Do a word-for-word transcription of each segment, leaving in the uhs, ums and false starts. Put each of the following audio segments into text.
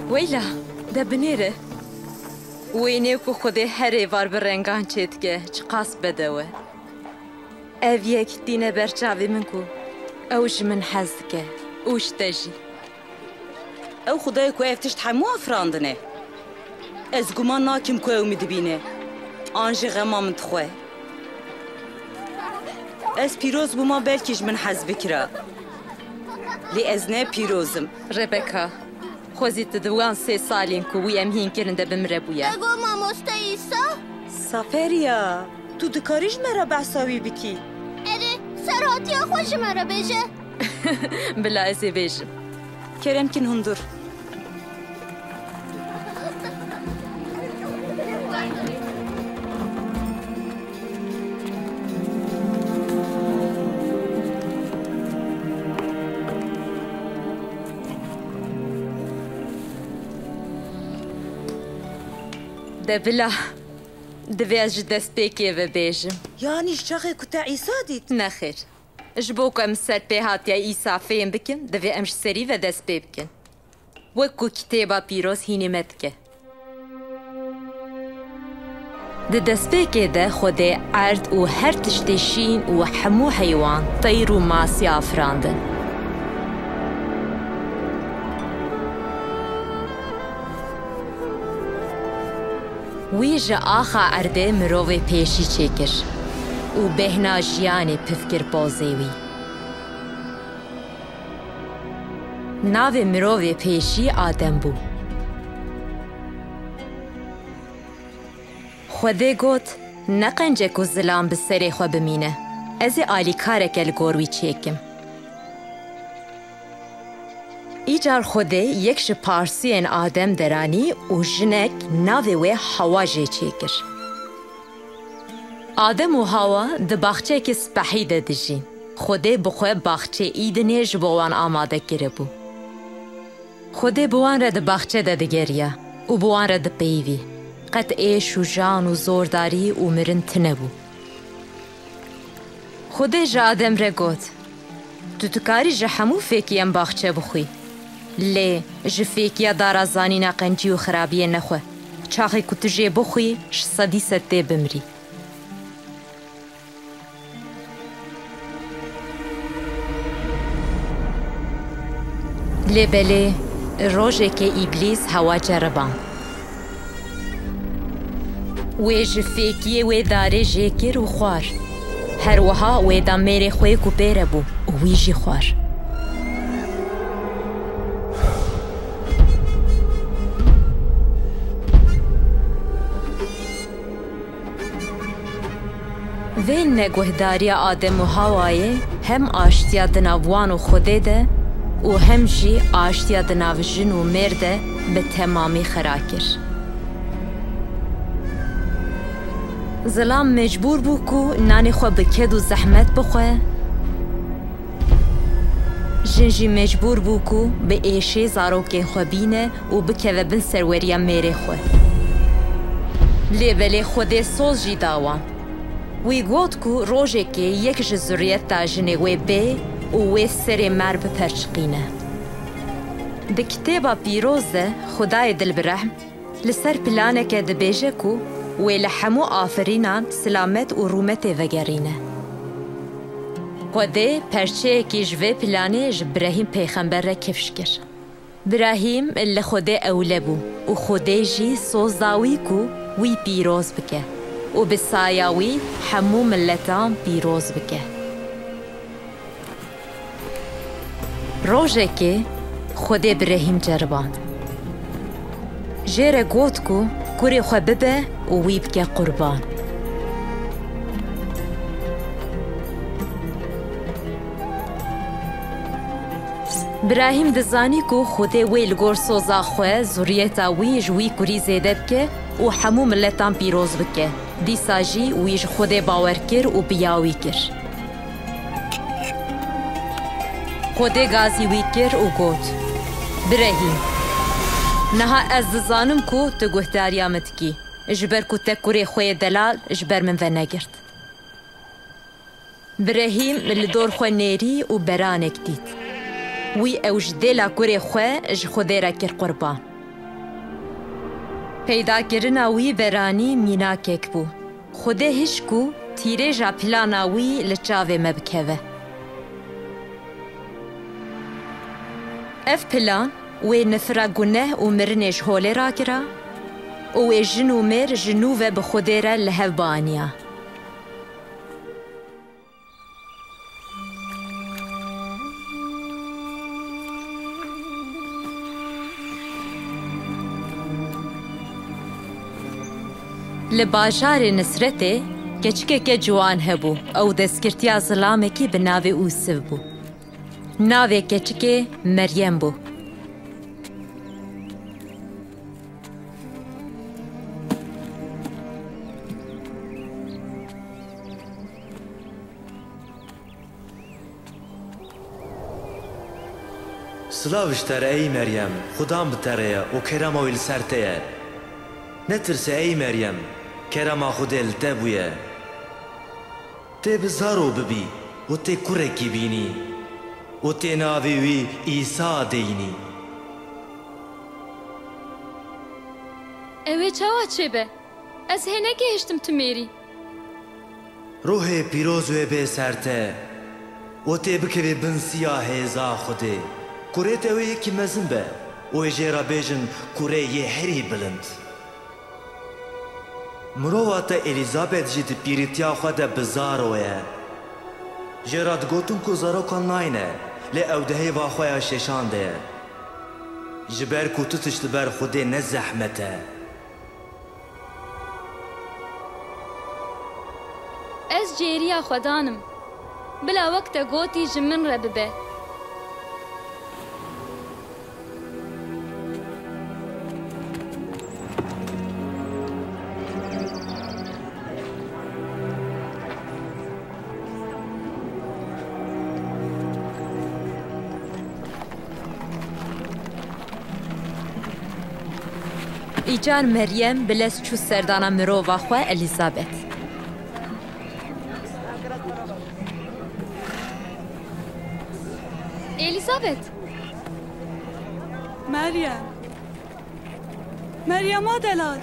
Weyla, de binêre. Wênê ku Xwedê her êvar bi rengan çêdike, çiqas bedew e. Ev yek tîne ber çavê min ku ew ji min hez dike û ji te jî. Ew Xwedayê ku ev tişt hemû afirandine. Ez guman nakim ku ew min dibîne an jî xema min dixwe. Ez pîroz bûma, belkî ji min hez bikira. Lê ez ne pîroz im. Rebeka, xwezî tu di wan sê salên ku wî em hîn kirin de bimire bûye. Te got mamoste Îsa? Saferiya, tu dikarî ji me re behsa wî bikî? Erê, serhatiya xwe ji me re bêje. Bila ez ê bêjim. Kerem kin hundir. De bila, divê ez ji destpêkê ve bêjim. Yanî ji çaxê ku te Îsa dît? Nexêr. Ji bo ku em ser pêhatiya Îsa fêm bikin, divê em ji serî ve dest pê bikin. Wek ku Kitêba Pîroz hînê me dike. Di destpêkê de Xwedê erd û her tiştê şîn û hemû heywan, teyr û masî afirandin. Wî ji axa erdê mirovê pêşî çêkir û bêhna jiyanê piv kir pozê wî. Navê mirovê pêşî Adem bû. Xwedê got, "Ne qenc e ku zilam bi serê xwe bimîne. Ez ê alîkareke li gor wî çêkim." Îcar Xwedê yek ji parsiyên Adem deranî û jinek, navê wê Hawa, jê çêkir. Adem û Hawa di baxçeyekî spehî de dijîn. Xwedê bi xwe baxçeyê Îdenê ji bo wan amade kiribû. Xwedê bi wan re di baxçe de digeriya û bi wan re dipeyivî. Qet êş û jan û zordarî û mirin tune bû. Xwedê ji Adem re got, "Tu dikarî ji hemû fêkiyên baxçe bixwî. Lê ji fêkiya dara zanîna qencî û xirabiyê nexwe. Çaxê ku tu jê bixwî, ji sedî sed tê bimrî." Lê belê, rojekê Îblîs Hewa ceriband. Wê ji fêkiyê wê darê jê kir û xwar. Her wiha wê da mêrê xwe yê ku pê re bû û wî jî xwar. Vê neguhdariya Adem û Hawayê hem aştiya di nav wan û Xwedê de û hem jî aştiya di nav jin û mêr de bi temamî xira kir. Zilam mecbûr bû ku nanê xwe bi ked û zehmet bixwe. Jin jî mecbûr bû ku bi êşê zarokên xwe bîne û bikeve bin serweriya mêrê xwe. Lê belê Xwedê soz jî da wan. Wî got ku rojekê yek ji zuriyeta jinê wê bê û wê serê mer biperçiqîne. Di Kitêba Pîroz de Xwedayê Dilbirehm li ser planeke dibêje ku wê li hemû afirînan silamet û rûmetê vegerîne. Xwedê perçeyekî ji vê planê ji Birehîm pêxember re kifş kir. Birahîm li Xwedê ewle bû û Xwedê jî soz da wî ku wî pîroz bike û bi saya wî hemû miletan pîroz bike. Rojekê Xwedê Birehîm ceriband. Jê re got ku kurê xwe bibe û wî bike qurban. Birahîm dizanî ku Xwedê wê li gor soza xwe, zuriyeta wî ji wî kurî zêde bike û hemû miletan pîroz bike. Dîsa jî wî ji Xwedê bawer kir û bi ya wî kir. Xwedê gazî wî kir û got, "Birehîm, niha ez dizanim ku tu guhdariya min dikî, ji ber ku te kurê xwe yê delal ji ber min venegirt." Birehîm li dor xwe nêrî û beranek dît. Wî ew ji dêla kurê xwe ji Xwedê re kir qurban. Peydakirina wî beranî mînakek bû. Xwedê hişk û tîrêja plana wî li çavê me bikeve. Ev plan wê nifira guneh û mirinê ji holê rakira û wê jin û mêr ji nû ve bi Xwedê re li hev bianiya. Li bajarê Nisretê keçikeke ciwan hebû. Ew destgirtiya zilamekî bi navê Ûsiv bû. Navê keçikê Meryem bû. Silav ji te re ey Meryem, Xudan bi te re ye û kerema wî li ser te ye. Netirse ey Meryem, kerema Xwedê li te bûye. Tê bi zaro bibî û tê kurekî bînî û tê navê wî Îsa deyînî. Ew ê çawa çêbe? Ez hê negihiştim tu mêrî. Ruhê pîroz wê bê ser te û tê bikevê bin siya hêza Xwedê. Kurê te wê yekî mezin be û ê jê re bêjin kurê yê herî bilind. Mirova te Elîzabet jî di pîrîtiya xwe de bi zaro ye. Jê re digotin ku zarokan nayne, lê ew di hêva xwe ya şêşan de ye. Ji ber ku tu tişt li ber Xwedê ne zehmet e. Ez cêriya Xwedan im. Bila wek te gotî ji min re bibe. Îcar Meryem bi lez çû serdana mirova xwe Elîzabet. Elîzabet! Meryem! Meryema delal!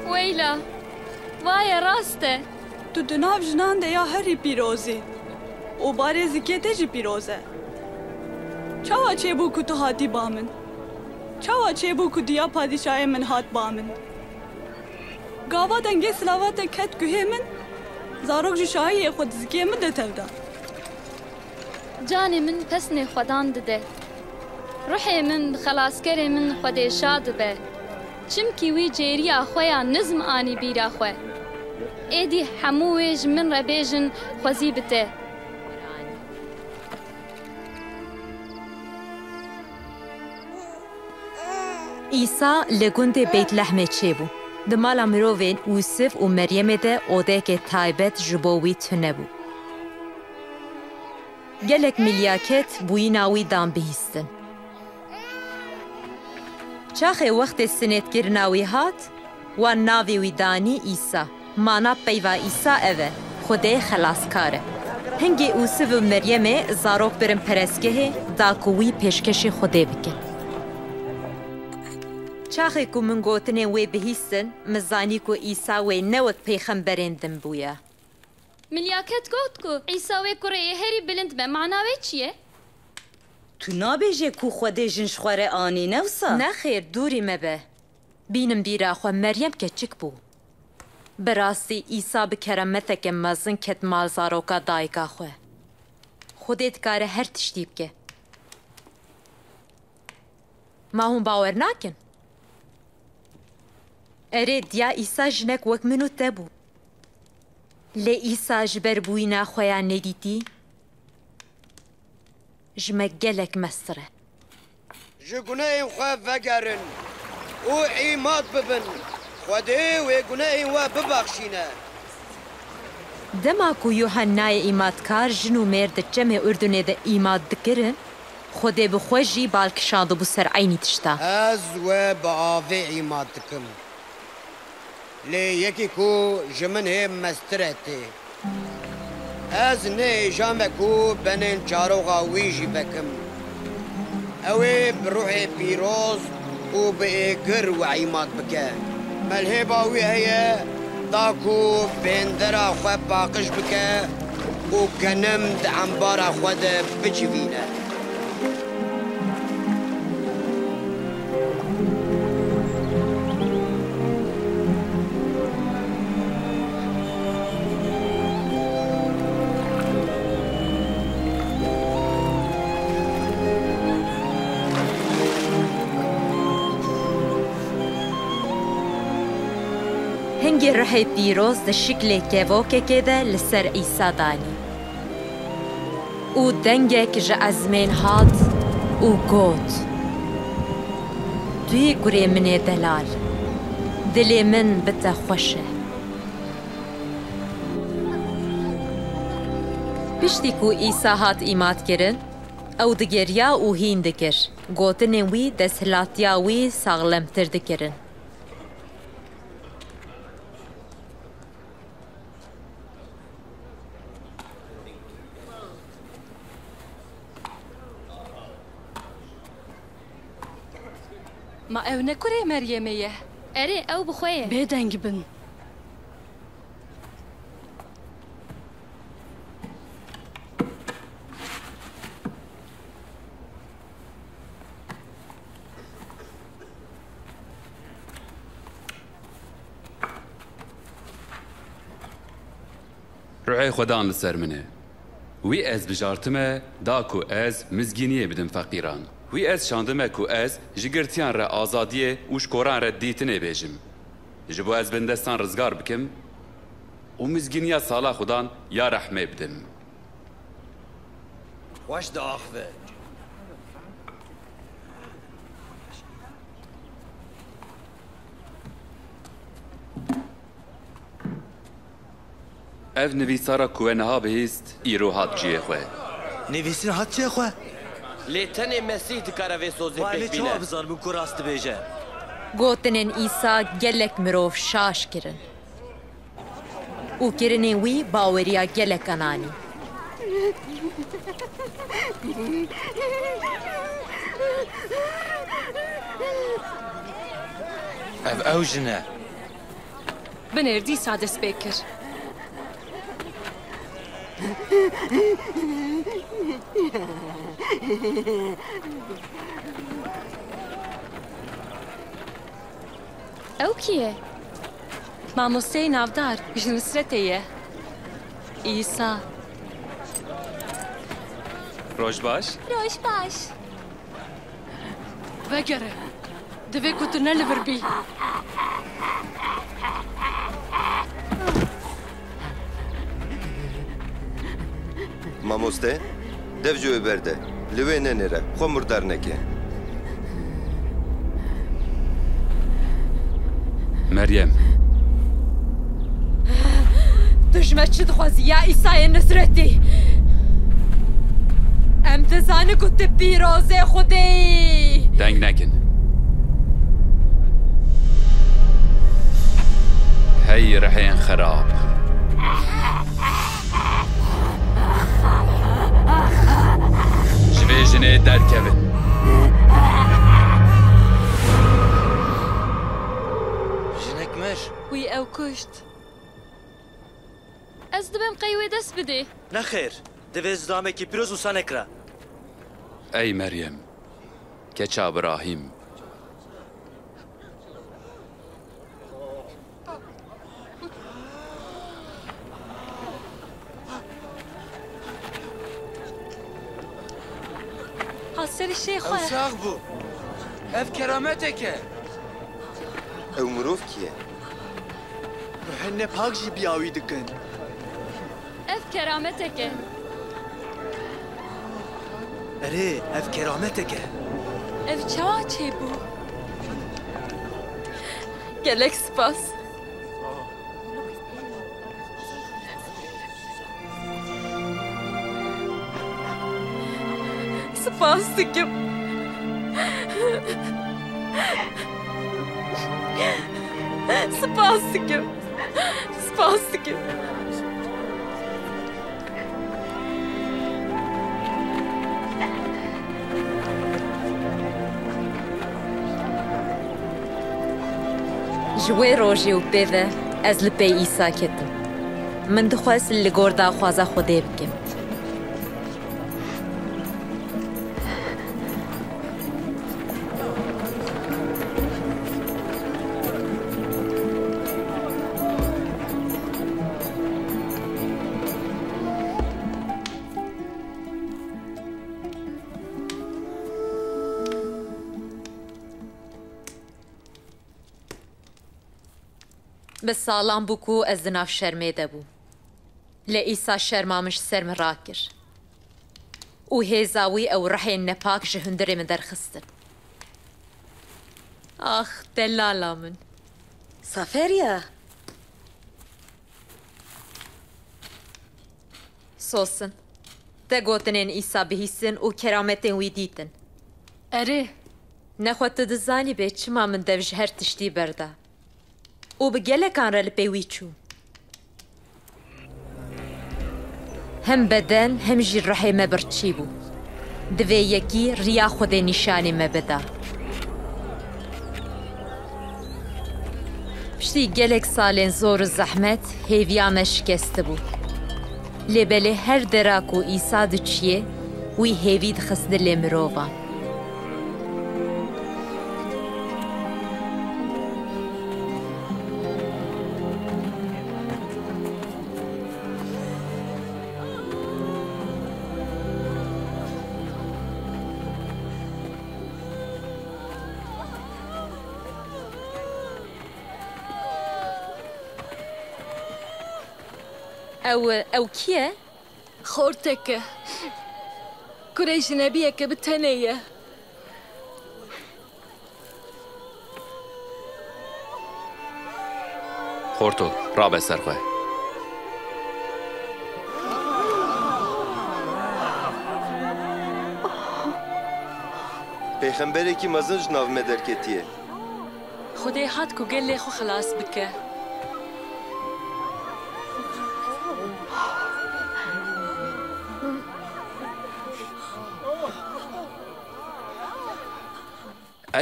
Weyla! Vaye rast e! Tu di nav jinan de ya herî pîroz î û barê zikê te jî pîroz e. Çawa çêbû ku tu hatî ba min? Çawa çêbû ku diya padîşahê min hat ba min? Gava dengê silava te ket guhê min, zarok ji şahiyê xwe di zikê min de tev da. Canê min pesnê Xwedan dide. Ruhê min bi Xelaskerê min Xwedê şa dibe. Çimkî wî cêriya xwe ya nizm anî bîra xwe. Êdî hemû wê ji min re bêjin xwezî bi te. Îsa li gundê Beytlehmê çêbû. Di mala mirovên Ûsiv û Meryemê de odeyeke taybet ji bo wî tune bû. Gelek milyaket bûyîna wî dan bihîstin. Çaxê wextê sinêdkirina wî hat, wan navê wî danî Îsa. Mana peyva Îsa ev e, Xwedê xelaskar e. Hingê Ûsiv û Meryemê zarok birin perestgehê da ku wî pêşkêşî Xwedê bikin. Çaxê ku min gotinên wê bihîstin, min zanî ku Îsa wê ne wek pêxemberên din bûye. Milyaket got ku Îsa wê kurê yê herî bilind be. Mana wê çi ye? Tu nabêjê ku Xwedê jin ji xwe re anî, ne wisa? Nexêr, dûrî me be. Bînin bîra xwe, Meryem keçik bû. Bi rastî Îsa bi keremeteke mezin ket mal zaroka dayika xwe. Xwedê dikare her tiştî bike. Ma hûn bawer nakin? Erê, diya Îsa jinek wek min û te bû. Lê Îsa ji ber bûyîna xwe ya nedîtî ji me gelek mestir e. Ji gunehên xwe vegerin û îmad bibin, Xwedê wê gunehên we bibexşîne. Dema ku Yuhennayê Îmadkar jin û mêr di çemê Urdunê de îmad dikirin, Xwedê bi xwe jî bal kişandibû ser eynî tişta. Ez we bi avê îmad dikim. Lê yekî ku ji min hê mestir e tê. Ez nehêja me ku benên çaroxa wî jî vekim. Ew ê bi ruhê pîroz û bi êgir wehîmat bike. Melhêba wî heye da ku bêndera xwe paqij bike û genim di embara xwe de bicivîne. Hingê rihê pîroz di şiklê kevokekê de li ser Îsa danî. Û dengek ji ezmên hat û got, Tu yî kurê min ê delal, dilê min bi te xweş e. Piştî ku Îsa hat îmatkirin, ew digeriya û hîn dikir. Gotinên wî desthilatiya wî saxlemtir dikirin. Ma ew ne kurê Meryemê ye? Erê, ew bi xwe ye. Bêdeng bin. Ruhê Xwedan li ser min e. Wî ez bijartime, da ku ez mizgîniyê bidim feqîran. Wî ez şandime ku ez ji girtiyan re azadiyê û ji koran re dîtinê bêjim. Ji bo ez bindestan rizgar bikim û mizgîniya sala Xudan ya rehmê bidim. Xweş diaxive. Ev nivîsara ku we niha bihîst, îro hat cihê xwe. Nivîsîn hat cihê xwe? Lê tenê Mesîh dikare vê sozê pêk bîne. Vay, lê çawa bizanim ku rast dibêje? Gotinên Îsa gelek mirov şaş kirin. Û kirinên wî baweriya gelekan anî. Ev ew jin e. Binêr dîsa dest pê kir. Ew kî ye? Mamosteyê navdar, ji Nisretê ye. Îsa. Roj baş. Roj baş. Vegere. Divê ku tu ne li vir bî. Mamoste, dev ji wê berde. Li wê nenêre. Xwe murdar neke. Meryem. Tu ji me çi dixwazî ya Îsayê Nisretî? Em dizanin ku tu pîrozê Xwedê yî. Deng nekin. Hey rihên xerab. Ji vê jinê derkevin. Jinek mir. Wî ew kuşt. Ez dibêm qey wê dest bidê. Nexêr, divê zilamekî pîroz wisa nekira. Ey Meryem, keça Birahîm. Ha serî şê xwe. Ew sax bû. Ev kerametek e. Ew mirov kî ye? Ruhên nepak jî biya wî dikin. Ev kerametek e. Erê, ev kerametek e. Ev çawa çêbû? Gelek spas. Spas dikim. Spas. Spas dikim. Spas dikim. Ji wê rojê û pê ve ez li pey Îsa ketim. Min dixwest li gor daxwaza Xwedê bikim. Bi salan bû ku ez di nav şermê de bûm. Lê Îsa şerma min ji ser min rakir. Û hêza wî ew rihên nepak ji hundirê min derxistin. Ax, delala min. Saferya. Sosin. Te gotinên Îsa bihîstin û kerametên wî dîtin. Erê. Nexwe tu dizanî bê çima min dev ji her tiştî berda. Û bi gelekan re li pey wî çû. Hem beden hem jî rihê me birçî bû. Divê yekî riya Xwedê nîşanî me bida. Piştî gelek salên zor û zehmet hêviya me şikestibû. Lê belê her dera ku Îsa diçiyê, wî hêvî dixist dilê mirovan. Ew, ew kî ye? Xortek e. Kurê jinebiyeke bi tenê ye. Xorto, rabe ser xwe. Pêxemberekî mezin ji nav me derketiye. Xwedê hat ku gelê xwe xilas bike.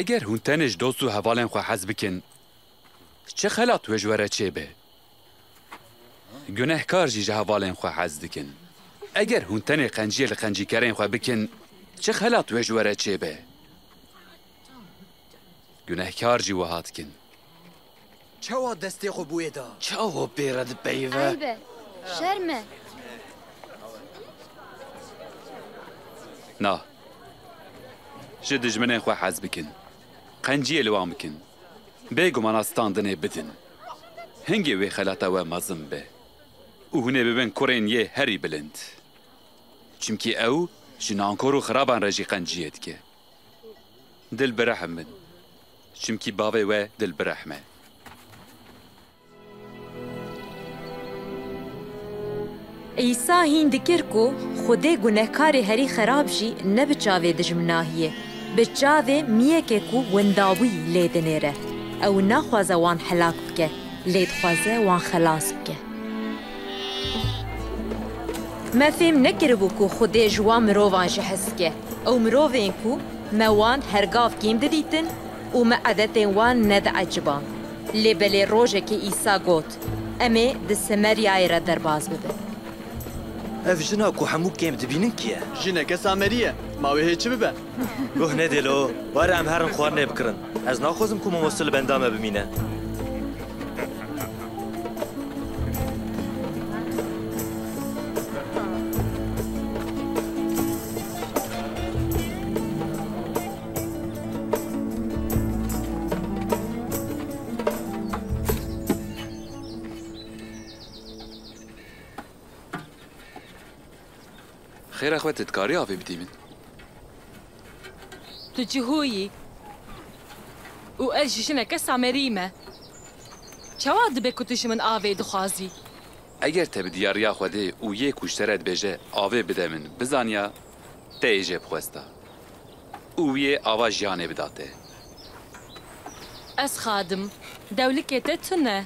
Eger hûn tenê ji dost û hevalên xwe hez bikin, çi xelat wê ji we re çêbe? Gunehkar jî ji hevalên xwe hez dikin. Eger hûn tenê qenciyê li qencîkerên xwe bikin, çi xelat wê ji we re çêbe? Gunehkar jî wiha dikin. Çawa destê xwe bi wê da? Çawa pê re dipeyive? Eyb e. Şerm e. Na. Ji dijminên xwe hez bikin. Qenciyê li wan bikin. Bêguman a standinê bidin. Hingê wê xelata we mezin be. Û hûn ê bibin kurên yê herî bilind. Çimkî ew ji nankor û xiraban re jî qenciyê dike. Dil bi rehm bin. Çimkî bavê we dil bi rehm e. Îsa hîn dikir ku Xwedê gunehkarê herî xerab jî ne bi çavê dijminahiyê, bi çavê miyeke ku windabûyî lê dinêre. Ew naxwaze wan helak bike, lê dixwaze wan xelas bike. Me fêm nekiribû ku Xwedê ji wan mirovan jî hez dike. Ew mirovên ku me wan her gav kêm didîtin û me edetên wan nedieciband. Lê belê rojekê Îsa got, Em ê di Semeryayê re derbas bibin. Ev jina ku hemû kêm dibînin kî ye? Jineke Samerî ye. Ma wê hê çi bibe? Guh nedê lo, were em herin xwarinê bikirin. Ez naxwazim ku mamoste li benda me bimîne. Xêra xwe, tu dikarî avê bidî min? Tu cihû yî û ez jî jineke Samerî me. Çawa dibe ku tu ji min avê dixwazî? Eger te bi diyariya Xwedê û yê ku ji te re dibêje, "Avê bide min," bizaniya, te ê jê bixwesta. Û wî yê ava jiyanê bida te. Ez xadim, Dewlikê te tune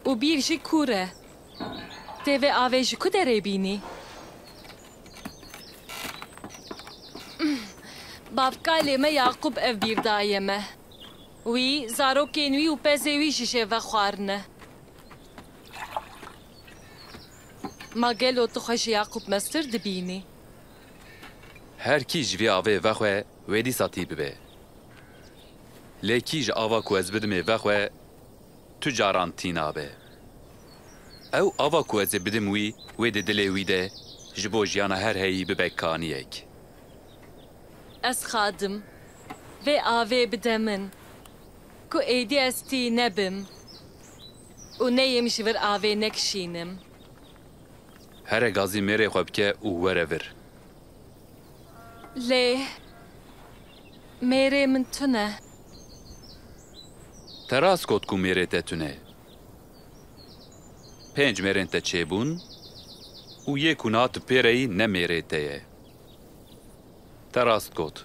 û bîr jî kûr e. Tê vê avê ji ku derê bînî? Bavkalê me Yaqûb ev bîr daye me. Wî, zarokên wî û pezê wî jî jê vexwarine. Ma gelo tu xwe ji Yaqûb mestir dibînî? Her kî ji vê avê vexwe, wê dîsa tî bibe. Lê kî ji ava ku ez bidimê vexwe, tu caran tî nabe. Ew ava ku ez ê bidim wî, wê di dilê wî de ji bo jiyana her heyî bibe kaniyek. Ez xadim, vê avê bide min, ku êdî ez tî nebim û neyêm ji vir avê nekişînim. Here gazî mêrê xwe bike û were vir. Lê mêrê min tune. Te rast got ku mêrê te tune. Pênc mêrên te çêbûn û yê ku niha tu pê re yî ne mêrê te ye. Te rast got.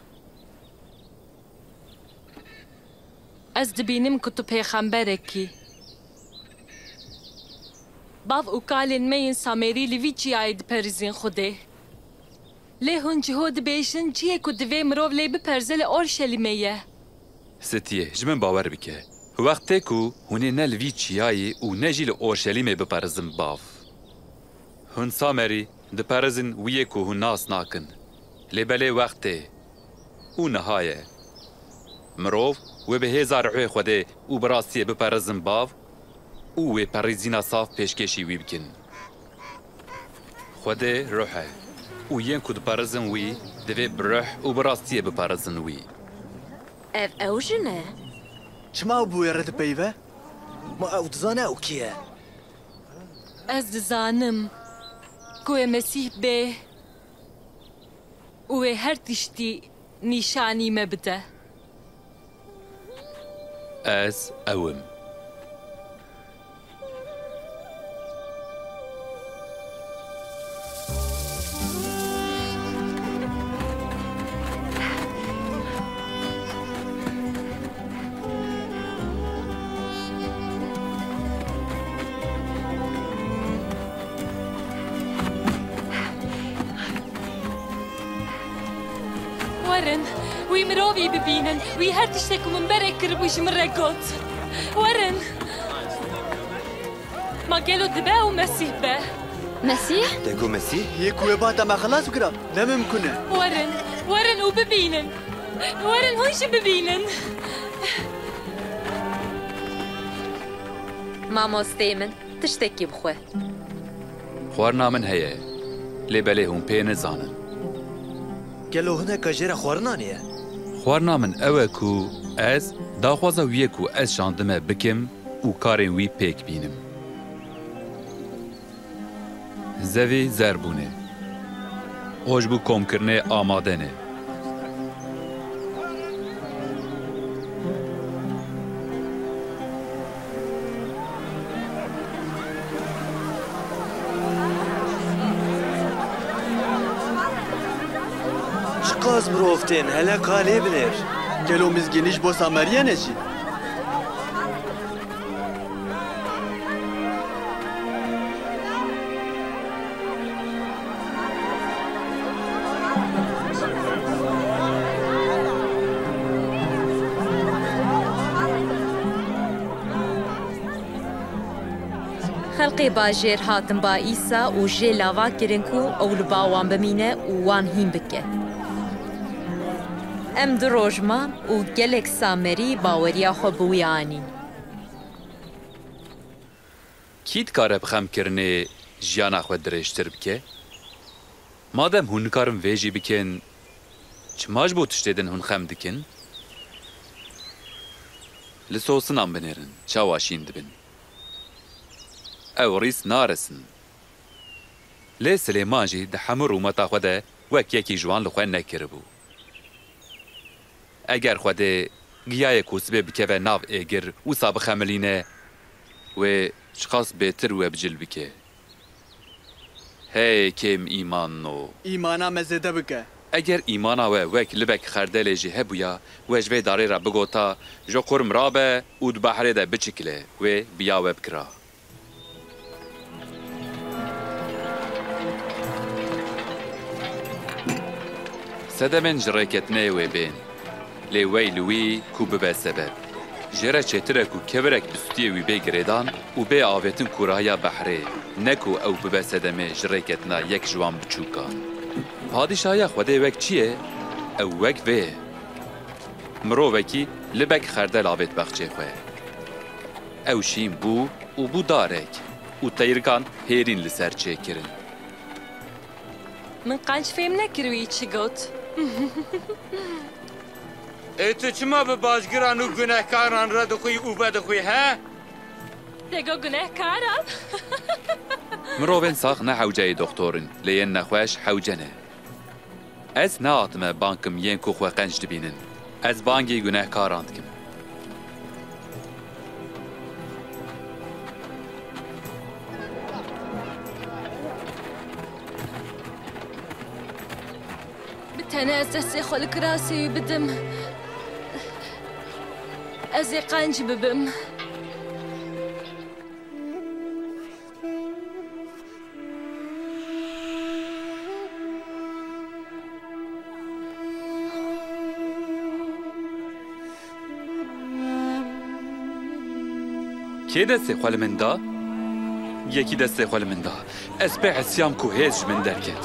Ez dibînim ku tu pêxemberek î. Bav û kalên me yên Samerî li vî çiyayê diperîzin Xwedê. Lê hûn ciho dibêjin, cihê ku divê mirov lê biperze li Orşelîmê ye. Sitiyê, ji min bawer bike. Wext tê ku hûn ê ne li vî çiyayê û ne jî li Orşelîmê biperizin bav. Hûn Samerî diperizin wî yê ku hûn nas nakin. Lê belê wext tê. Û niha ye. Mirov wê bi hêza ruhê Xwedê û bi rastiyê biperizin bav û wê perîzîna saf pêşkêşî wî bikin. Xwedê ruh e û yên ku diperizin wî divê bi ruh û bi rastiyê biperizin wî. Ev ew jin e? Çima ew bi wê re dipeyive? Ma ew dizane ew kî ye? Ez dizanim ku wê Mesîh bê û wê her tiştî nîşanî me bide. Ez ew im. Werin, wî mirovî bibînin. Wî her tiştê ku min berê kiribû ji min re got. Werin. Ma gelo dibe ew Mesîh be? Mesîh? Te got Mesîh? Yê ku wê bata me xelas bikira, ne mimkun e. Werin, werin û bibînin. Werin hûn jî bibînin. Mamosteyê min, tiştekî bixwe. Xwarina min heye, lê belê hûn pê nizanin. Gelo hineka jê re xwarina niye? Xwarina min ew e ku ez daxwaza wî yê ku ez şandime bikim û karên wî pêk bînim. Zevî zer bûne. O ji bo komkirinê amade ne. Çiqas mirov tên, hele ka lê binêr. Gelo mizgînî ji bo Sameriyan e jî? Xelkê bajêr hatin ba Îsa û jê lava kirin ku ew li ba wan bimîne û wan hîn bike. Em du roj man û gelek Samerî baweriya xwe bi wî anîn. Kî dikare bi xemkirinê jiyana xwe dirêjtir bike? Madem hûn nikarin vê jî bikin, çima ji bo tiştê din hûn xem dikin? Li sosinan binêrin, çawa şîn dibin. Ew rîs narisin. Lê Silêman jî di hemû rûmeta xwe de wek yekî ji wan li xwe nekiribû. Eger Xwedê giyayê ku sibê bikeve nav êgir wisa bixemilîne, wê çiqas bêtir we bi cil bike. Hey kêm îmanno! Îmana me zêde bike. Eger îmana we wek libek xerdelê jî hebûya, we ji vê darê re bigota, "Ji qurm rabe û di behrê de biçikile", wê bi ya we bikira. Sedemên ji rêketineyê wê bên, lê wey li wî ku bibe sebeb. Jê re çêtir e ku kevirek bi stûyê wî bê girêdan û bê avêtin kûrahiya behrê, ne ku ew bibe sedemê ji rêketina yek ji wan biçûkan. Padîşahiya Xwedê wek çi ye? Ew wek vê ye. Mirovekî libek xerdel avêt baxçê xwe. Ew şîn bû û bû darek û teyrikan hêrîn li ser çêkirin. Min qenc fêm nekir wî çi got. Ê tu çima bi bajgiran û gunehkaran re dixwî û vedixwî, he? Te got gunehkaran? Mirovên sax ne hewceyê doxtor in, lê yên nexweş hewce ne. Ez nehatime bang kim yên ku xwe qenc dibînin. Ez bangî gunehkaran dikim. Bi tenê ez destê xwe li kirasê wî bidim. Ez ê qenc bibim. Kê destê xwe li min da? Yekî destê xwe li min da. Ez pê hesiyam ku hêz ji min derket.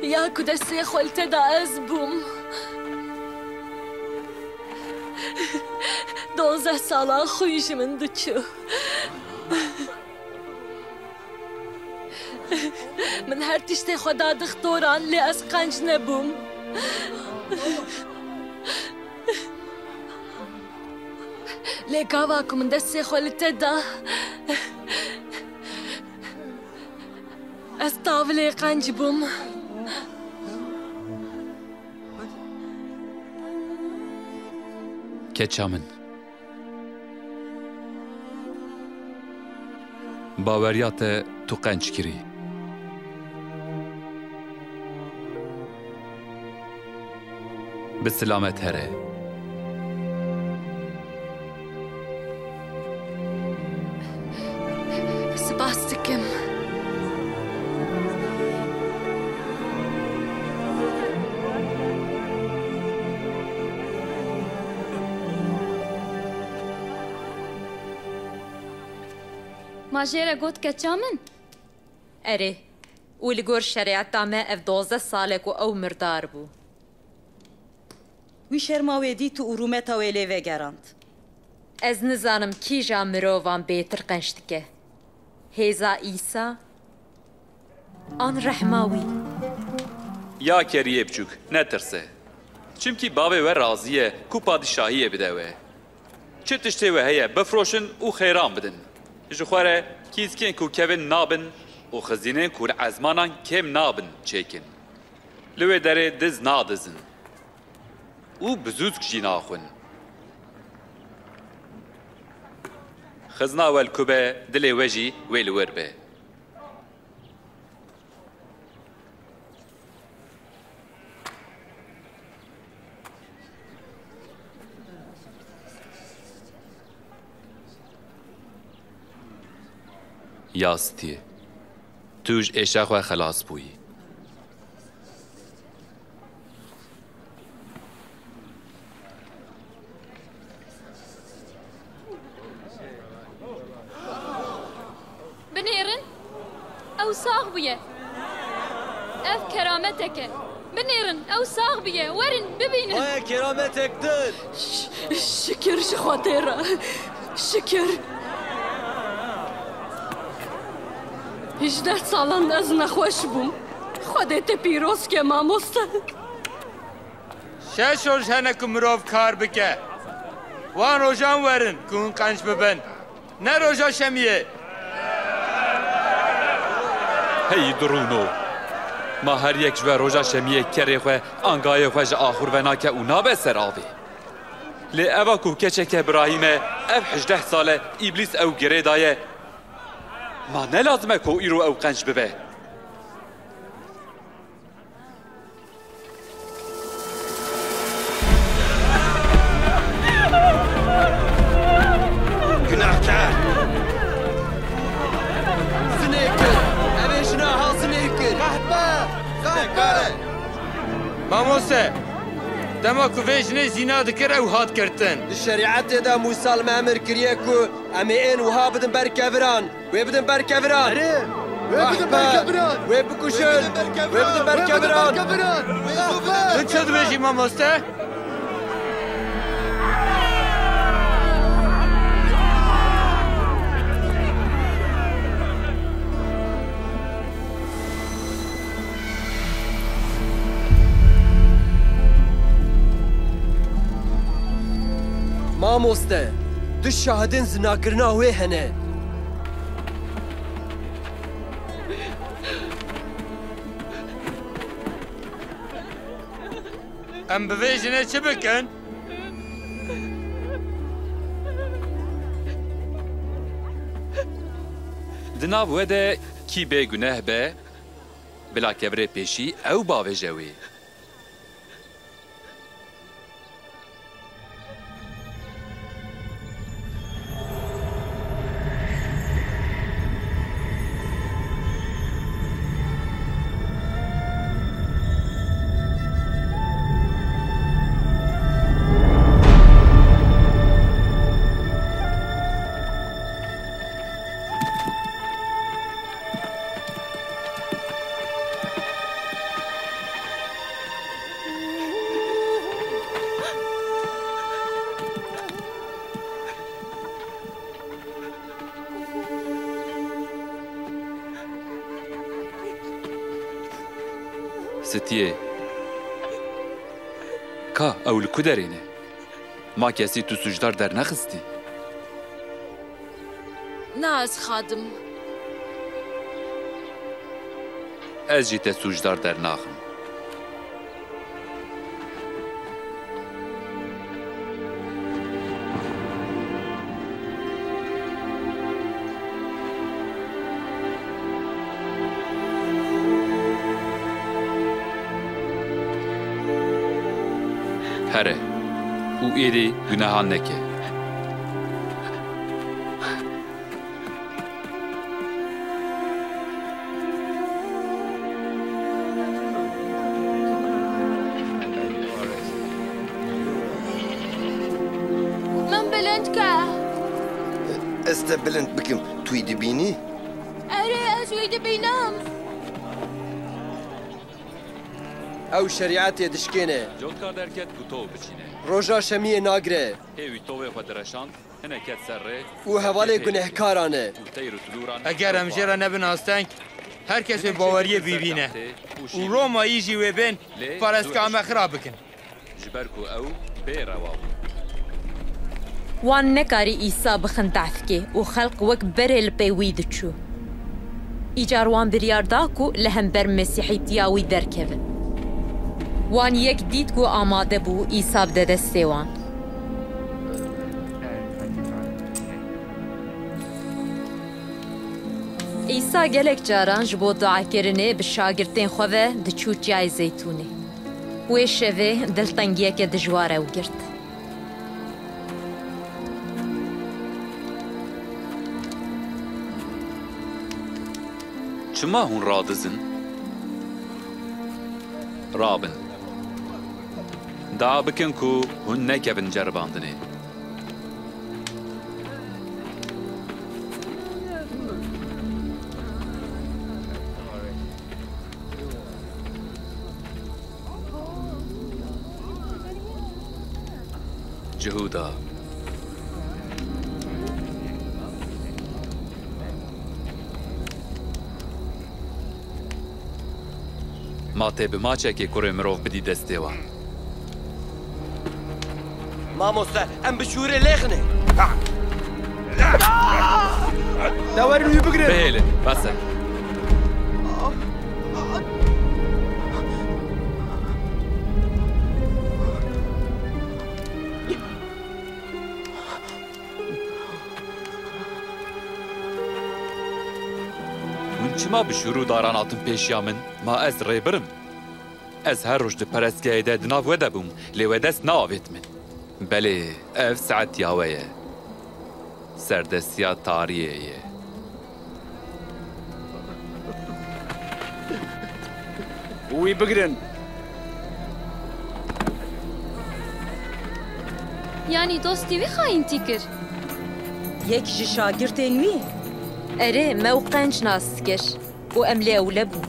Ya ku destê xwe li te da ez bûm. Donzeh salan xwîn ji min diçû. Min her tiştê xwe da dixtoran, lê ez qenc nebûm. Lê gava ku min destê xwe li te da, ez tavilê qenc bûm. Keça min. Baweriya te tu qenc kirî. Bi silamet here. Spas dikim. Ma jê re got keça min? Erê. Û li gor şerîeta me ev dozdeh sal e ku ew mirdar bû. Wî şerma wê dît û rûmeta wê lê vegerand. Ez nizanim kîja mirovan bêtir qenc dike. Hêza Îsa an rehma wî? Ya keriyê biçûk, netirse. Çimkî bavê we razî ye ku padîşahiyê bide we. Çi tiştê we heye, bifroşin û xêran bidin. Ji xwe re kîskên ku kevin nabin û xizînên ku li ezmanan kêm nabin çêkin. Li wê derê diz nadizin û bi zûzk jî naxwin. Xizna we li ku be, dilê we jî wê li wir be. Ya Stî, tu ji êşa xwe xelas bûyî. Binêrin, ew sax bûye. Ev kerametek e. Binêrin, ew sax bûye. Werin, bibînin. Haya kerametek din. Ş-, şikir ji Xwedê re. Şikir. Hejdeh salan ez nexweş bûm. Xwedê te pîroz ke, mamoste. Şeş roj hene ku mirov kar bike. Wan rojan werin ku hûn qenc bibin. Ne roja şemiyê. Hey durûno! Ma her yek ji we roja şemiyê kerê xwe, angayê xwe ji axur venake û nabe ser avê. Lê eva ku keçeke birayî me ev hejdeh sal e îblîs ew girê daye, ma ne lazim e ku îro ew qenc bibe? Gunehkar! Zinê kir! Ev ê jina ha zinê kir! Qehpe! Qehpe! Mamoste! Dema ku vê jinê zîna dikir, ew hat girtin. Di şerîetê de Mûsa li me emir kiriye ku em ê ên wiha bidin ber keviran. Wê bidin ber keviran. Erê, wê bidin ber keviran. Wê bikujin. Wê bidin ber keviran. Wê bidin ber keviran. Wê bidin ber keviran. Tu çi dibêjî, mamoste? Mamoste, tu şahidên zinakirina wê hene. Em bi vê jinê çi bikin? Di nav we de kî bêguneh be, bila kevirê pêşî ew bavêje wê. Stiyê. Ka ew li ku derê ne? Ma kesî tu sûcdar dernexistî? Na, ez xadim. Ez jî te sûcdar dernaxim. Here û êdî gunehan neke. Min bilind ke. Ez te bilind bikim, tu wî dibînî? Erê, ez wî dibînim. Ew şerîetê dişkêne. Cotka derket ku to biçîne. Roja şemiyê nagire. Hê wî tovê xwe direşand, hinek ket ser rê. Û hevalê gunehkaran e. Û teyr û tilûran. Eger em jê re nebin asteng, her kes wê baweriyê bîbîne. Û Romayî jî wê bên parastika me xira bikin. Ji ber ku ew bê rewa bû. Wan nekarî Îsa bixin tehfkê û xelq wek berê li pê wî diçû. Îcar wan biryar da ku li hember Mesîhîtiya wî derkevin. Wan yek dît ku amade bû Îsa bide destê wan. Îsa gelek caran ji bo duakirinê bi şagirtên xwe ve diçû Çiyayê Zeytûnê. Wê şevê diltengiyeke dijwar ew girt. Çima hûn radizin? Rabin. Dua bikin ku hûn nekevin ceribandinê. Cihûda. Ma tê bi maçekê kurê mirov bidî destê wan? Mamoste, em bi şûrê lêxinê. Te werin wî bigrin. Bihêlin, bes e. Ma bi şûr û daran hatin pêşiya min, ma ez rêbir im? Ez her roj di perestgehê de di nav we de bûm, lê we dest neavêt min. Belê, ev saetiya we ye. Serdestiya tariyê ye. Wî bigirin. Yanî dostî wî xayîntî kir? Yek ji şagirtên wî? Erê, me û qenc nas dikir û em lê ewle bûn.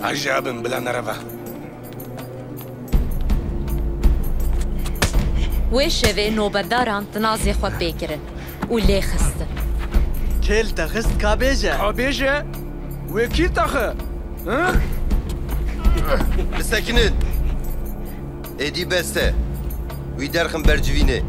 Aja bin bila nereve. Wê şevê nobedaran tinazê xwe pê kirin û lê xistin. Kê li te xist ka bêje? Ka bêje? Wê kî li te xi? Hi? Bisekinin. Êdî bes e. Wî derxin ber civînê.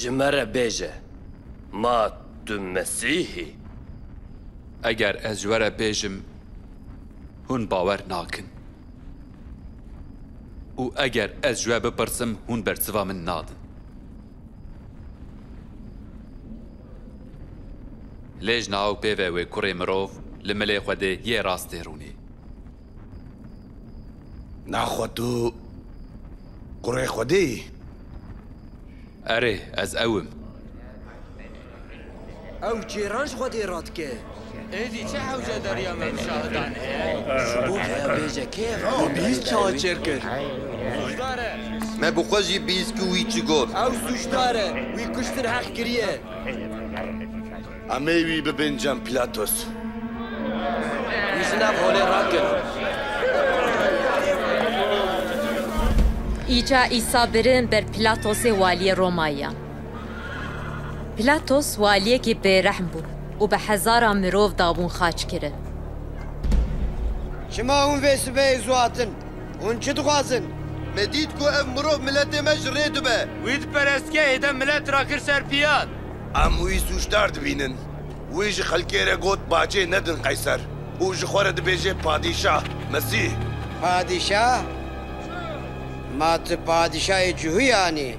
Ji me re bêje, ma tu Mesîh î? Eger ez ji we re bêjim, hûn bawer nakin. Û eger ez ji we bipirsim, hûn bersiva min nadin. Lê ji niha û pê ve wê kurê mirov li milê Xwedê yê rastê rûnê. Naxwe tu kurê Xwedê yî? Erê, ez ew im. Ew cêran ji Xwedê radike. Êdî çi hewcedariya me bi şahidan heye? Ji bo heya bêje kê ev? Bihîst çawa çêr kir? Sûcdar e. Me bi xwe jî bihîst ku wî çi got. Ew sûcdar e. Wî kuştin heq kiriye. Em ê wî bibin cem Pilatos. Wî ji nav holê rakin. Îca Îsa birin ber Pilatosê waliyê Romayê ya. Pilatos waliyekî bêrehm bû û bi hezaran mirov dabûn xaç kirin. Çima hûn vê sibehê zû hatin? Hûn çi dixwazin? Me dît ku ev mirov miletê me ji rê dibe. Wî di perestgehê de milet rakir ser piyan. Em wî sûcdar dibînin. Wî ji xelkê re got, bacê nedin Qeyser û ji xwe re dibêje padîşah, Mesîh. Padîşah? Ma tu padîşahê Cihûyan î?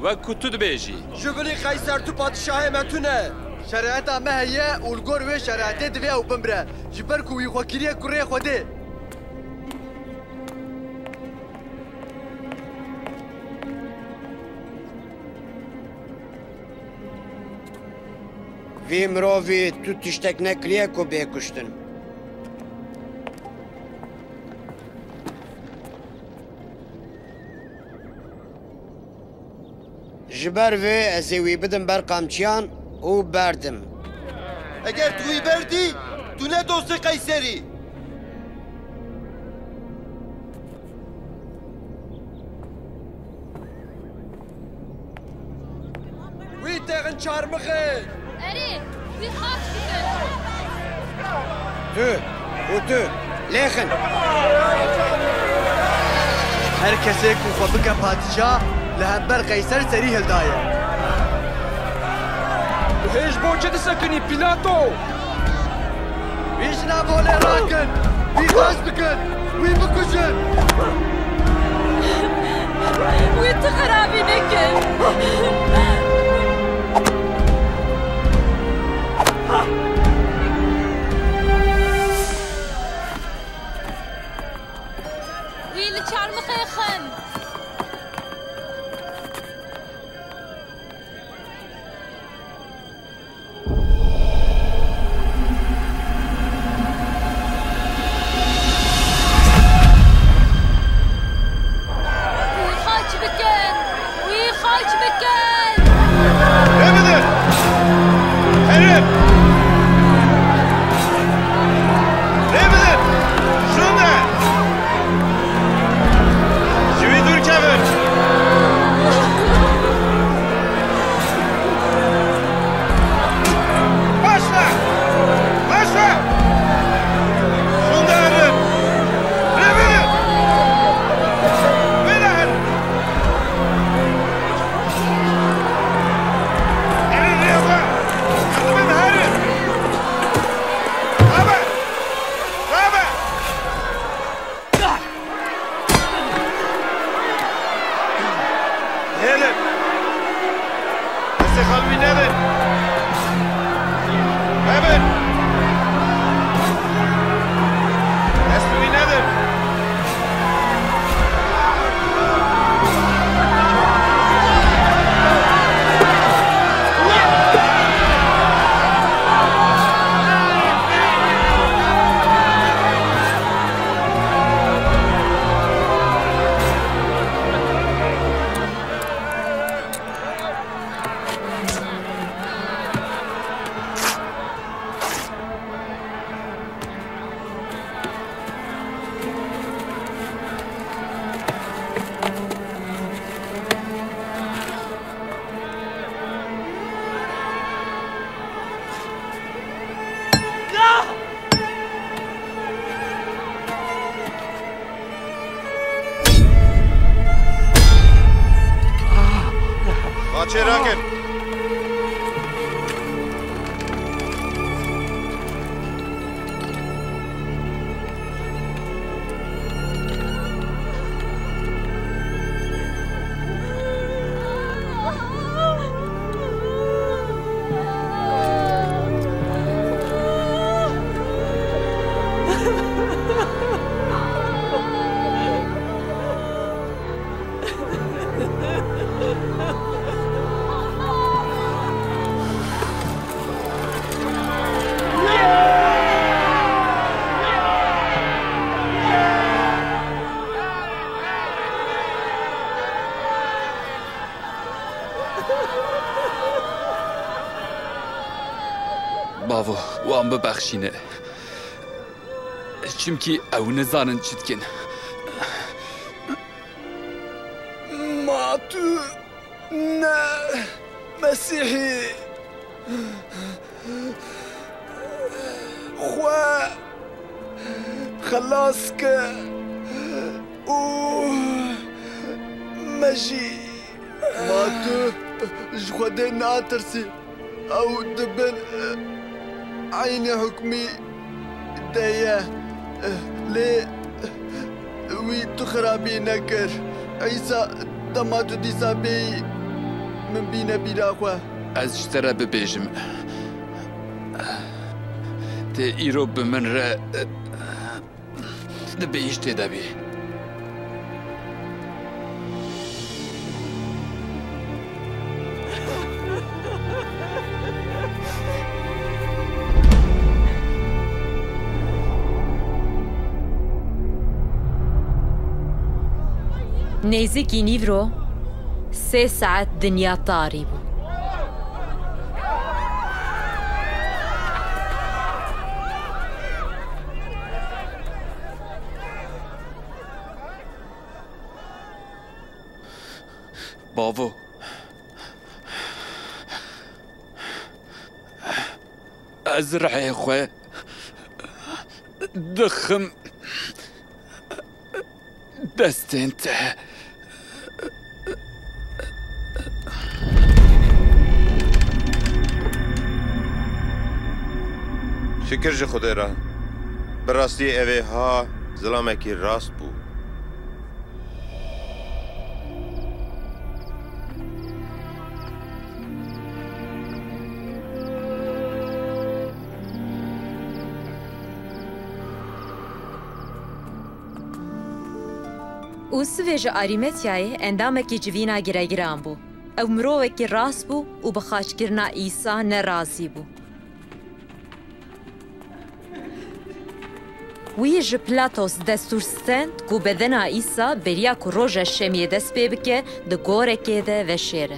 Wek ku tu dibêjî. Ji bilî Qeyser, tu padîşahê me tune. Şereta me heye û li gor wê şeretê divê ew bimire, ji ber ku wî xwe kiriye kurê Xwedê. Vî mirovî tu tiştek nekiriye ku bê kuştin. Ji ber vê ez ê wî bidim ber qamçiyan û berdim. Eger tu wî berdî, tu ne dostê Qeyserî. Wî têxin çarmixê. Erê, wî xaç bikin. Tu û tu lêxin. Her kesê ku xwe bike padîşah, li hember Qeyser serî hildaye. Tu hê ji bo çi disekinî, Pîlato? Wî ji nav holê rakin. Wî xaç bikin. Wî bikujin. Wî tu xerabî nekir. Wî li çarmixê xin. Wî xaç bikin! Wî xaç bikin! Rê bidin! Herin! Rê bidin! Şûn de! Ji wî dûr Çênakin. Bavo, wan bibexşîne. Çimkî ew nizanin çi dikin. Ma tu ne Mesîhî xwe xelas ke û me jî. Ma tu ji Xwedê natirsî? Ew di bin eynî hukmî de ye. Lê wî tu xirabî nekir. Îsa, dema tu dîsa bêyî, min bîne bîra xwe. Ez ji te re bibêjim, tê îro bi min re di bihîştê de bî. Nêzîkî nîvro sê saet dinya tarî bû. Bavo, ez rihê xwe dixim destên te. Şikir ji Xwedê re. Bi rastî ev ê ha zilamekî rast bû. Û sivê ji Arîmetiyayê endamekî civîna giregiran bû. Ew mirovekî rast bû û bi xaçkirina Îsa ne razî bû. Wî ji Pilatos destûr stend ku bedena Îsa beriya ku roja şemiyê dest pê bike, di gorekê de veşêre.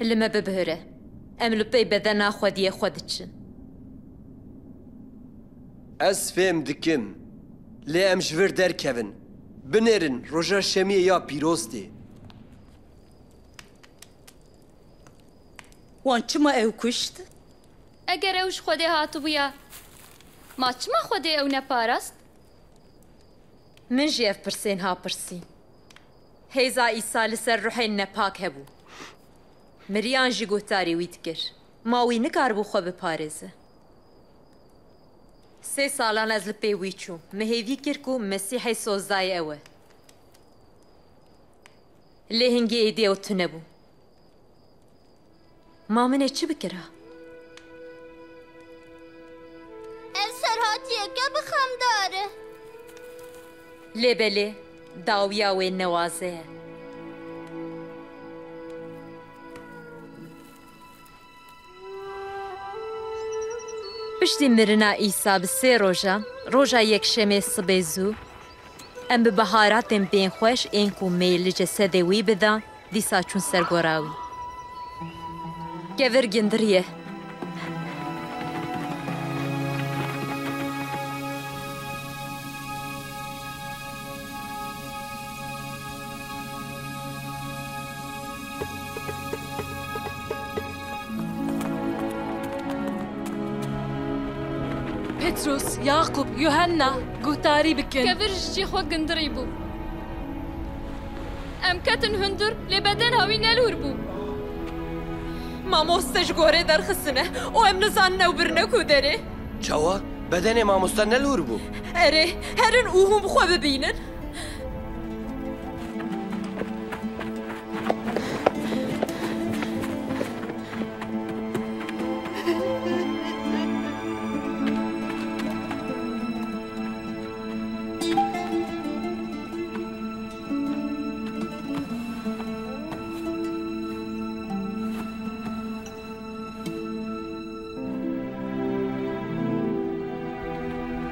Li me bibihire. Em li pey bedena xwediyê xwe diçin. Ez fêm dikim, lê em ji vir derkevin. Binêrin, roja şemiyê ya pîroz tê. Wan çima ew kuşt? Eger ew ji Xwedê hatibûya, ma çima Xwedê ew neparast? Min jî ev pirsên ha pirsîn. Hêza Îsa li ser ruhên nepak hebû. Miriyan jî guhdarî wî dikir. Ma wî nikaribû xwe biparêze. Sê salan ez li pê wî çûm. Min hêvî kir ku Mesîhê sozdayê ew e. Lê hingê êdî ew tune bû. Ma min ê çi bikira? Ev serhatiyeke bixemdar e. Lê belê, dawiya wê newaze ye. Piştî mirina Îsa bi sê rojan, roja yekşemê sibê zû, em bi biharatên bên xweş ên ku mêr li cesedê wî bidan, dîsa çûn ser gora wî. Kevir gindiriye. Petrûs, Yaqûb, Yuhenna, guhdarî bikin. Kevir ji cî xwe gindirî bû. Em ketin hundir, lê bedena wî nelûr bû. Mamoste ji gorê derxistine û em nizanin ew birine ku derê. Çawa? Bedenê mamoste nelûr bû? Erê, herin û hûn bi xwe bibînin.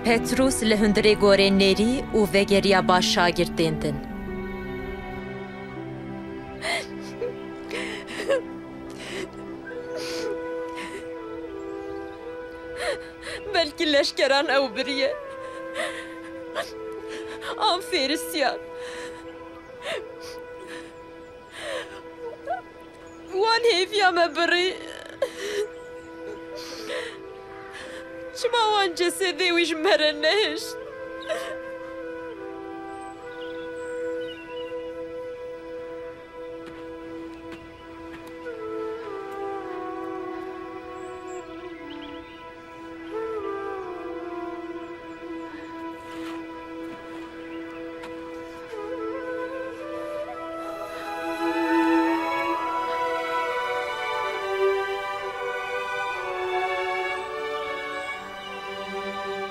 Petrûs li hundirê gorê nêrî û vegeriya ba şagirtên din. Belkî leşkeran ew biriye. An fêrisiyan. Wan hêviya me birî. Çima wan cesedê wî ji me re nehişt?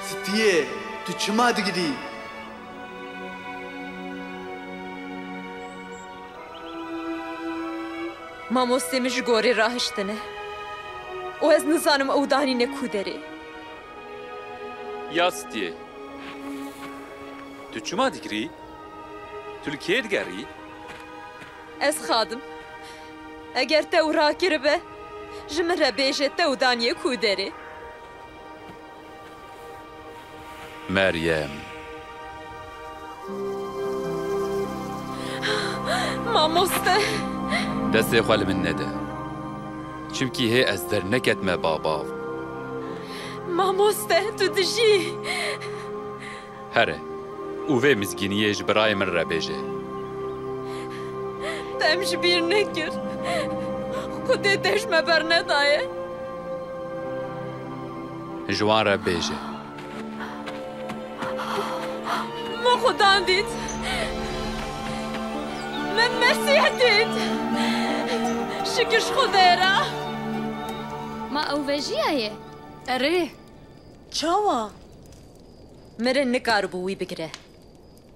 Stiyê, tu çima digirî? Mamostê min ji gorê rahiştine û ez nizanim ew danîne ku derê. Ya Stiyê, tu çima digirî? Tu li kê digerî? Ez xadim. Eger te ew rakiribe, ji min re bêje te ew daniye ku derê. Meryem. Mamoste. Destê xwe li min nede. Çimkî hê ez derneketime babav. Mamoste, tu dijî. Here û vê mizgîniyê ji birayê min re bêje. Te em ji bîr nekir. Xwedê te ji me bernedaye. Ji wan re bêje. Min Xudan dît. Min Mesîh dît. Şikir ji Xwedê re. Ma ew vejiyaye? Erê. Çawa? Mirin nikaribû wî bigire.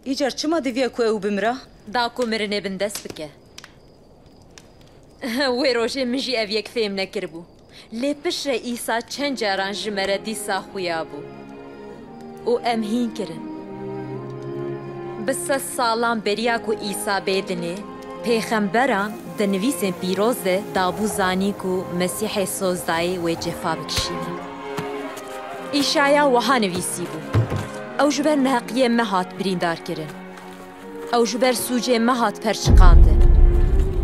Îcar çima diviya ku ew bimira? Da ku mirinê bindest bike. Wê rojê min jî ev yek fêm nekiribû. Lê piştre Îsa çend caran ji me re dîsa xuya bû. Û em hîn kirin. Bi sed salan beriya ku Îsa bê dinê, pêxemberan di nivîsên pîroz de dabû zanîn ku Mesîhê sozdayî wê cefa bikişîne. Îşaya wiha nivîsîbû, Ew ji ber neheqiyê me hat birîndar kirin. Ew ji ber sûcê me hat perçiqandin.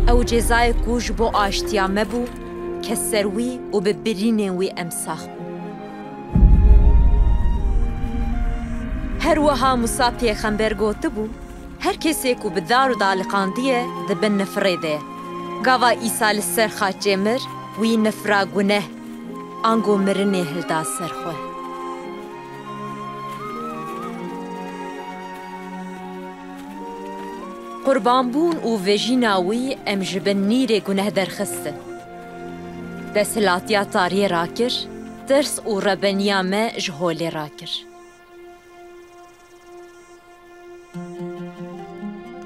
Ew cezayê ku ji bo aştiya me bû, ket ser wî û bi birînên wî em sax bûn. Her wiha Musa pêxember gotibû, Her kesê ku bi dar û daliqandiye, di bin nifirê de ye. Gava Îsa li ser xaçê mir, wî nifira guneh, ango mirinê hilda ser xwe. Qurbanbûn û vejîna wî em ji bin nîrê guneh derxistin. Desthilatiya tariyê rakir, tirs û rebeniya me ji holê rakir.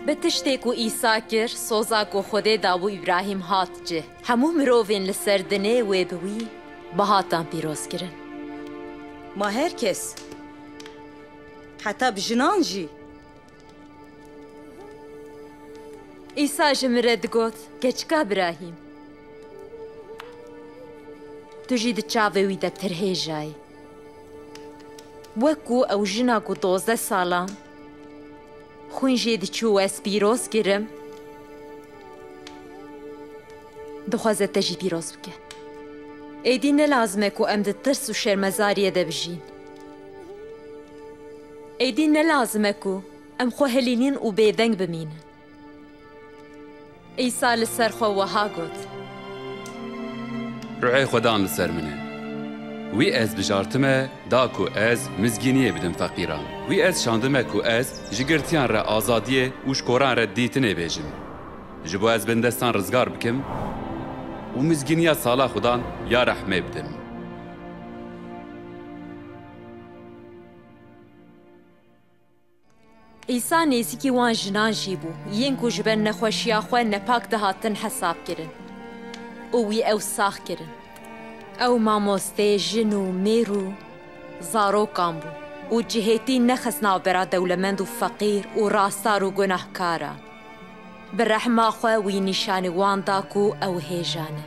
Bi tiştê ku Îsa kir, soza ku Xwedê dabû Îbrahîm hat cih. Hemû mirovên li ser dinê wê bi wî bihatan pîrozkirin. Ma her kes, heta bi jinan jî. Îsa ji min re digot, Keçika Birahîm, tu jî di çavê wî de tirhêjayî. Wek ku ew jina ku dozdeh salan xwîn jê diçû û ez pîroz kirim, dixwaze te jî pîroz bike. Êdî ne lazim e ku em di tirs û şermezariyê de bijîn. Êdî ne lazim e ku em xwe hilînin û bêdeng bimînin. Îsa li ser xwe wiha got. Ruhê Xwedan li ser min e. Wî ez bijartime, da ku ez mizgîniyê bidim feqîran. Wî ez şandime ku ez ji girtiyan re azadiyê û ji koran re dîtinê bêjim. Ji bo ez bindestan rizgar bikim û mizgîniya sala Xudan ya rehmê bidim. Îsa nêzîkî wan jinan jî bû, yên ku ji ber nexweşiya xwe nepak dihatin hesabkirin û wî ew sax kirin. Ew mamosteyê jin û mêr û zarokan bû û cihêtî nexist navbera dewlemend û feqîr û rastar û gunahkaran. Bi rehma xwe wî nîşanî wan da ku ew hêja ne.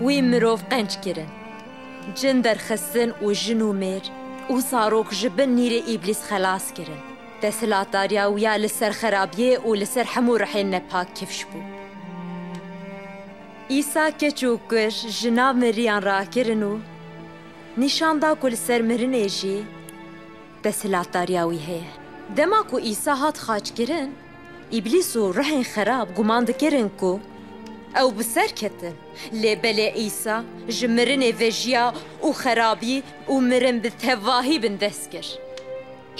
Wî mirov qenc kirin, cin derxistin û jin û mêr û zarok ji bin nîrê Îblîs xelas kirin. Desthilatdariya wî ya li ser xerabiyê û li ser hemû rihên nepak kifş bû. Îsa keç û kur, jina miriyan rakirin û nîşan da ku li ser mirinê jî desthilatdariya wî heye. Dema ku Îsa hat xaçkirin, Îblîs û rihên xerab guman dikirin ku ew bi ser ketin. Lê belê Îsa ji mirinê vejiya û xerabî û mirin bi tevahî bindest kir.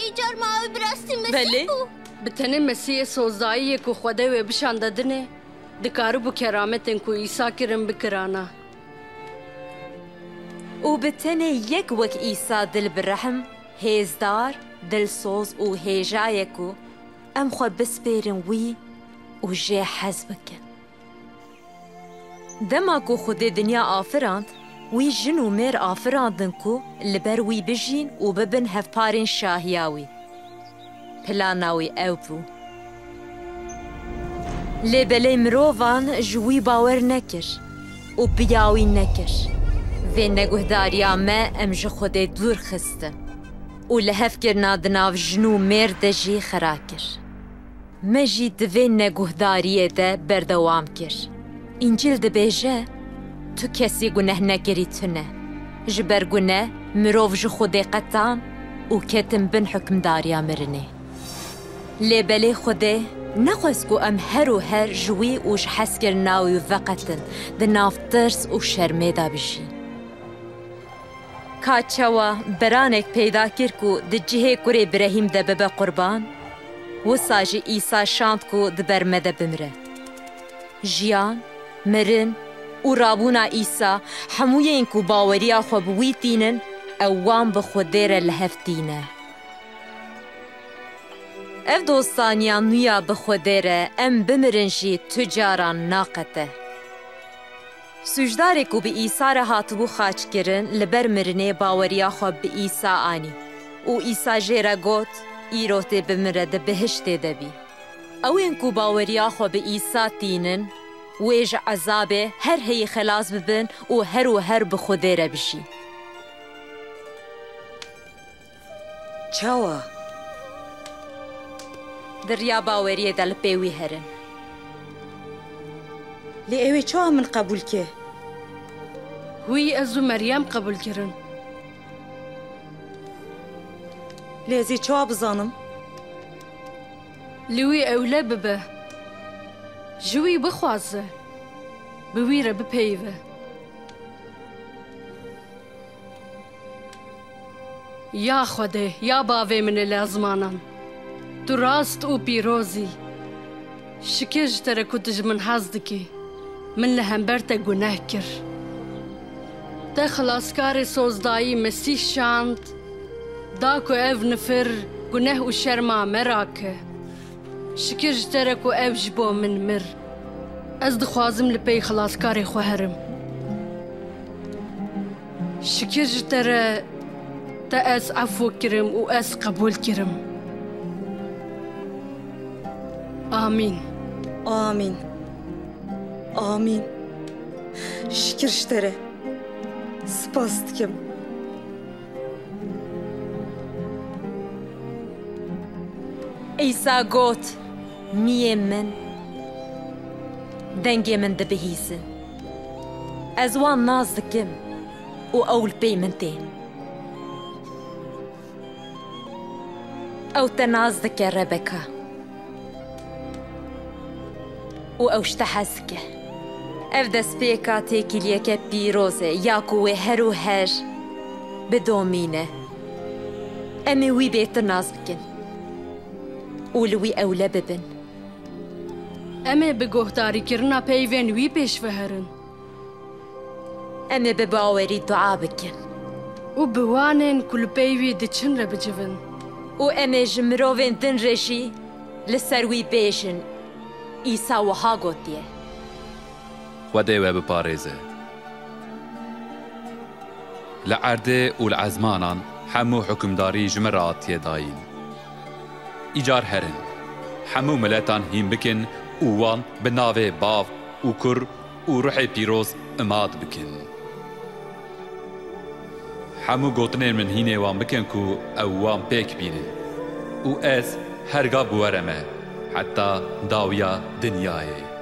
Îcar ma ew bi rastî Mesîh Belê. Bû? Bi tenê Mesîhê sozdayî yê ku Xwedê wê bişande dinê, dikaribû kerametên ku Îsa kirin bikirana. Û bi tenê yek wek Îsa dil bi rehm, hêzdar, dilsoz û hêja ye ku em xwe bispêrin wî û jê hez bikin. Dema ku Xwedê dinya afirand, wî jin û mêr afirandin ku li ber wî bijîn û bibin hevparên şahiya wî. Plana wî ew bû. Lê belê mirovan ji wî bawer nekir û bi ya wî nekir. Vê neguhdariya me em ji Xwedê dûr xistin û lihevkirina di nav jin û mêr de jî xera kir. Me jî di vê neguhdariyê de berdewam kir. Încîl dibêje, tu kesî guneh nekirî tune. Ji ber guneh mirov ji Xwedê qetan û ketin bin hukmdariya mirinê. Lê belê Xwedê nexwest ku em her û her ji wî û ji hezkirina wî veqetin, di nav tirs û şermê de bijîn. Ka çawa beranek peyda kir ku di cihê kurê Birehîm de bibe qurban, wisa jî Îsa şand ku di ber me de bimire. Jiyan, mirin û rabûna Îsa, hemûyên ku baweriya xwe bi wî tînin, ew wan bi Xwedê re li hev tîne. Ev dostaniya nû ya bi Xwedê re em bimirin jî tu caran naqete. Sûcdarê ku bi Îsa re hatibû xaçkirin, li ber mirinê baweriya xwe bi Îsa anî û Îsa jê re got, Îro tê bimire, di bihiştê de bî. Ew ên ku baweriya xwe bi Îsa tînin, wê ji ezabê her heyî xelas bibin û her û her bi Xwedê re bijîn. Çawa? Di riya baweriyê de li pê wî herin. Lê ew ê çawa min qebûl ke? Wî ez û Meryem qebûl kirin. Lê ez ê çawa bizanim? Li wî ewle bibe. Ji wî bixwaze. Bi wî re bipeyive. Ya Xwedê, ya bavê min ê li ezmanan, tu rast û pîroz î. Şikir ji te re ku tu ji min hez dikî. Min li hember te guneh kir. Te xilaskarê sozdayî Mesîh şand, da ku ev nifir guneh û şerma me rake. Şikir ji te re ku ew ji bo min mir. Ez dixwazim li pey xilaskarê xwe herim. Şikir ji te re, te ez efû kirim û ez qebûl kirim. Amîn. Amîn. Amîn. Şikir ji te re. Spas dikim. Îsa got, Miyê min, dengê min dibihîzin. Ez wan nas dikim û ew li pey min tên. Ew te nas dike, Rebeka. Û ew ji te hez dike. Ev destpêka têkiliyeke pîroz e, ya ku wê her û her bidomîne. Em ê wî bêtir nas bikin û li wî ewle bibin. Em ê bi guhdarîkirina peyvên wî pêş ve herin. Em ê bi bawerî dua bikin. Û bi wanên ku li pey wî diçin re bicivin. Û em ê ji mirovên din re jî li ser wî bêjin, Îsa wiha gotiye. Xwedê we biparêze. Li erdê û li ezmanan hemû hukimdarî ji min re hatiye dayîn. Îcar herin, hemû miletan hîn bikin û wan bi navê Bav û Kur û Ruhê Pîroz imad bikin. Hemû gotinên min hînê wan bikin ku ew wan pêk bînin û ez her gav bi we re me heta dawiya dinyayê.